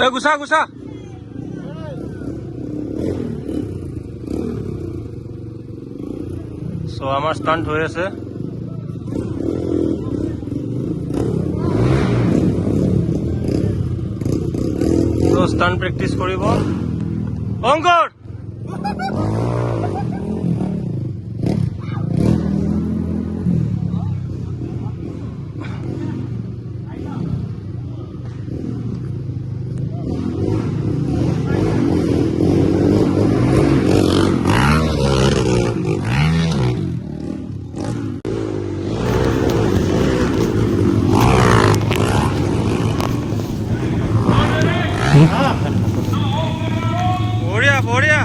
এ গুচা গুচা। চ' আমাৰ ষ্টাণ্ট হৈ আছে। ত' ষ্টাণ্ট প্ৰেক্টিচ কৰিব অংকৰ। বঢ়িয়া বঢ়িয়া।